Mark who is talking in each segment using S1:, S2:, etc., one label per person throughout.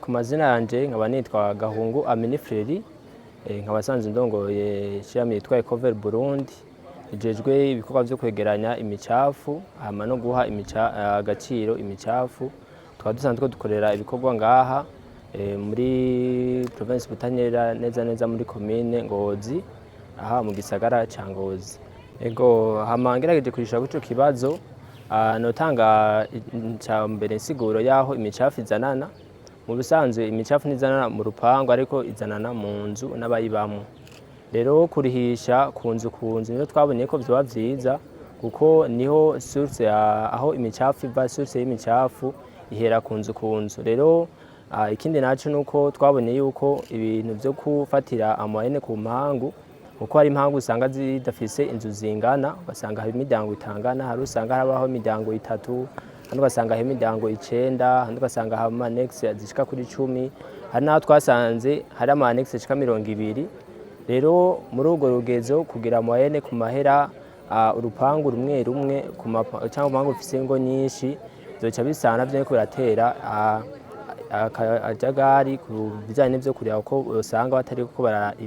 S1: Ku mazina yanje nkaba nitwa Gahungu Amini Freri, nkaba nsanzwe ndongoye ishirahamwe yitwa Ecover Burundi, rijejwe ibikorwa vyo kwegeranya imicafu hama no guha agaciro imicafu. Tukaba dusanzwe dukorera ibikorwa ngaha muri province Butanyerera, neza neza muri komine Ngozi, aha mu gisagara ca Ngozi. Ego, hama ngerageje kwishura kuri ico kibazo, notanga ica mbere insiguro y'aho imicafu izanana. Mu bisanzwe imicafu ntizanana mu rupangu, ariko izanana mu nzu n'abayibamwo. Rero kurihisha ku nzu ku nzu niho twabonye ko vyoba vyiza, kuko niho source ya aho imicafu iva, source y'imicafu ihera ku nzu ku nzu. Rero ikindi naco nuko twabonye yuko ibintu vyo gufatira en moyenne ku mpangu, kuko hari impangu usanga zidafise inzu zingana, ugasanga hari imiryango itangana, hari usanga habaho imiryango itatu, handi ugasanga hari imiryango 9, handi ugasanga hari ama annexe zishika kuri 10, hari n'aho twasanze hari ama annexe zishika 20. Rero muri urwo rugezo, kugira moyenne ku mahera urupangu rumwe rumwe cyangwa urupangu rufise ingo nyinshi, vyoca bisana navyo biriko biratera akajagari ku bijanye n'ivyo kureba, ko usanga batariko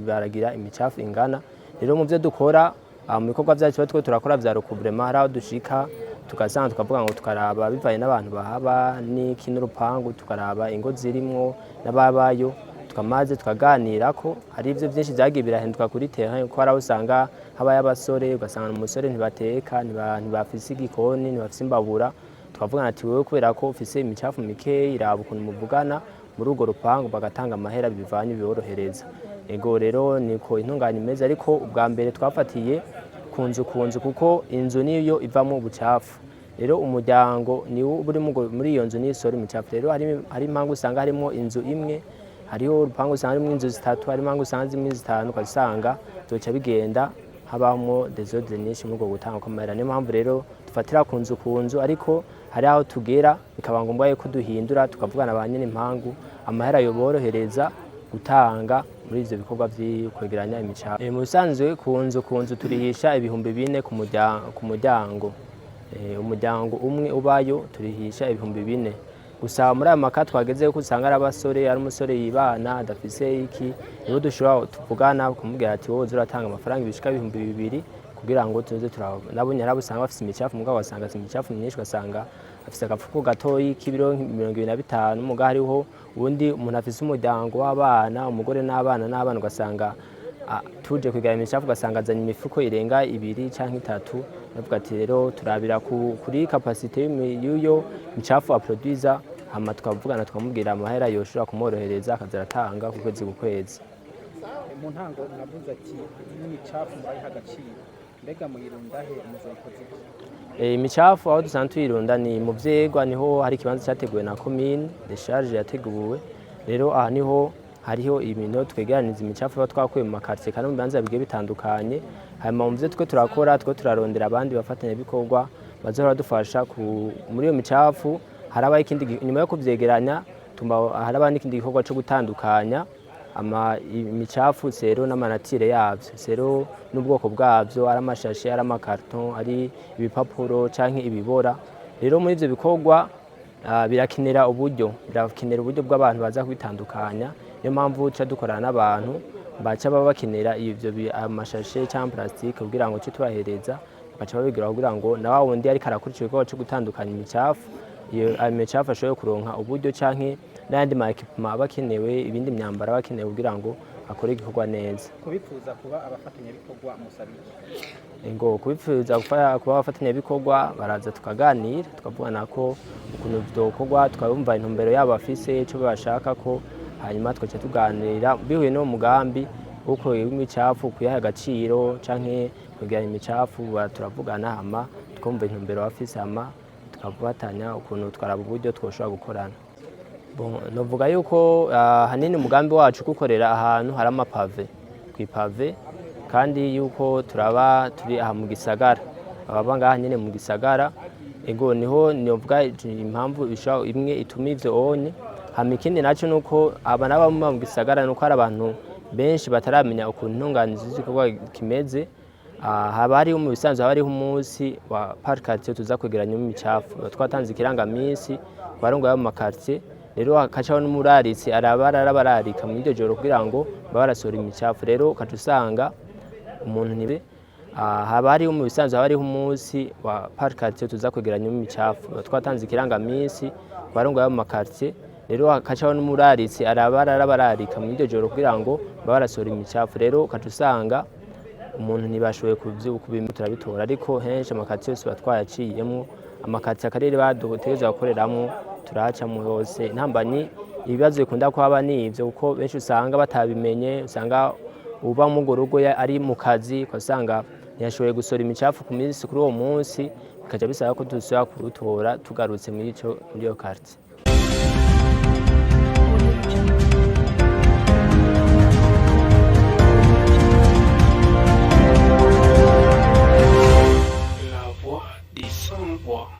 S1: baragira imicafu ingana. Rero mu vyo dukora, mu bikorwa vyacu tuba turiko turakora vya recouvrement, hari aho dushika tugasanga tukavuga ngo tukaraba bivanye n'abantu bahaba n'iki n'urupangu, tukaraba ingo zirimwo n'ababayo, tukamaze tukaganirako. Hari ivyo vyinshi vyagiye birahinduka kuri terrain, kuko hari aho usanga habayo abasore, ugasanga umusore ntibateka, ntibafise igikoni, ntibafise imbabura. Tukavugana ati: "Wewe kubera ko ufise imicafu mikeyi, raba ukuntu muvugana muri urwo rupangu, bagatanga amahera bivanye biborohereza." Ego, rero niko intunganya imeze, ariko ubwa mbere twafatiye ku nzu ku nzu, kuko inzu niyo ivamo ubucafu. Rero umuryango niwo uba uri muri iyo nzu, niyo isohora imicafu. Rero hari impangu usanga harimo inzu imwe, hariho urupangu usanga harimo inzu zitatu, hari impangu usanga zirimo zitanu, ukazisanga byoca bigenda habamo désordre nyinshi muri ubwo gutanga kw'amahera. Niyo mpamvu rero dufatira ku nzu ku nzu, ariko hari aho tugera bikaba ngombwa yuko duhindura, tukavugana ba nyene impangu amahera yoborohereza gutanga muri ivyo bikorwa vyo kwegeranya imicafu. Mu bisanzwe ku nzu ku nzu turihisha 4000 ku muryango. Umuryango umwe ubayo turihisha 4000. Gusa muri aya maka twageze ko usanga ari abasore, ari umusore yibana adafise iki, nibo dushobora tuvugana kumubwira ati: "Wowe uratanga amafaranga ibishika 2000," kugira ngo tuze nabo nyarabo usanga bafise imicafu, mugabo ugasanga si imicafu myinshi, ugasanga afise agafuko gatoyi k'ibiro 25, muga hariho uwundi umuntu afise umuryango w'abana, umugore n'abana n'abana, ugasanga tuje kwegeranya imicafu, ugasanga azanye imifuko irenga ibiri canke itatu. Bavuga ati rero turabira kuri capacité y'uyo micafu aproduiza, hama tukavugana tukamubwira amahera yoshobora kumworohereza akaza aratanga ku kwezi ku kwezi.
S2: Mu ntango mwavuze ati n'imicafu murayiha agaciro, mbega muyirunda he, muzoyikoza iki?
S1: Imicafu aho dusanzwe tuyirunda ni mu Vyegwa, niho hari ikibanza cyateguwe na commune, décharge yateguwe. Rero aha niho hariho ibintu twegeraniza imicafu tuba twakuye mu ma quartier kandi mu bibanza bigiye bitandukanye. Hanyuma mu vyo twe turakora, twe turarondera abandi bafatanyabikorwa bazohora badufasha muri iyo micafu. Harabaho ikindi nyuma yo kuvyegeranya, harabaho n'ikindi gikorwa co gutandukanya ama imicafu selon n'ama nature yavyo, selon n'ubwoko bwavyo, ari amashashe, ari amakarton, ari ibipapuro canke ibibora. Rero muri ivyo bikorwa birakenera uburyo bw'abantu baza kubitandukanya. Niyo mpamvu tuca dukorana n'abantu baca baba bakenera ivyo amashashe canke plastique, kugira ngo tuce tubahereza, bagaca babigira, kugira ngo na wa wundi ariko arakora ico gikorwa co gutandukanya imicafu, iyo ayo micafu ashobore kuronka uburyo, canke n'ayandi ma équipement aba akenewe, ibindi myambaro aba akenewe kugira ngo akore igikorwa neza.
S2: Kubifuza kuba abafatanyabikorwa musaba iki?
S1: Ngo kubifuza kuba abafatanyabikorwa, baraza tukaganira, tukavugana ko ukuntu vyokorwa, tukabumva intumbero yabo bafise, ico bashaka ko, hanyuma tugaca tuganira bihuye n'uwo mugambi wo imicafu kuyaha agaciro canke kwegeranya imicafu. Turavugana hama tukumva intumbero bafise, hama tukafatanya ukuntu twaraba uburyo twoshobora gukorana. Bon, novuga yuko hanini umugambi wacu gukorera ahantu hari ama pavé, kw'i pavé, kandi yuko turaba turi aha mu gisagara, ababa ngaha nyene mu gisagara. Ego, niho novuga impamvu imwe ituma ivyo onye. Hama ikindi naco nuko aba n'ababa mu gisagara, nuko hari abantu benshi bataramenya ukuntu intunganizo z'igikorwa kimeze. Haba hariho, mu bisanzwe haba hariho umunsi wa par quartier tuza kwegeranya imicafu. Twatanze ikirangaminsi ku barongoye abo mu ma quartier. Rero hakacaho n'umuraritsi araba ararabararika muri iryo joro kugira ngo babe barasohora imicafu. Rero ukaca usanga umuntu ntibe. Haba hariho, mu bisanzwe haba hariho umunsi wa par quartier tuza kwegeranya imicafu. Tuba twatanze ikirangaminsi ku barongoye abo mu makartier. Rero hakacaho n'umuraritsi araba ararabararika muri iryo joro kugira ngo babe barasohora imicafu. Rero ukaca usanga umuntu ntibashoboye kubimenya, turabitora, ariko henshi amakartier yose batwayaciyemwo, amakartier akarere badutegerezwa gukoreramwo turahacamwo hose. Intambamyi, ibibazo bikunda kuhaba ni ivyo, kuko benshi usanga batabimenye. Usanga uba muri urwo rugo ari mu kazi, ugasanga ntiyashoboye gusohora imicafu ku minsi kuri uwo munsi, bikaca bisaba ko dusubira kurutora tugarutse muri iyo quartier.
S3: La voix des sans-voix.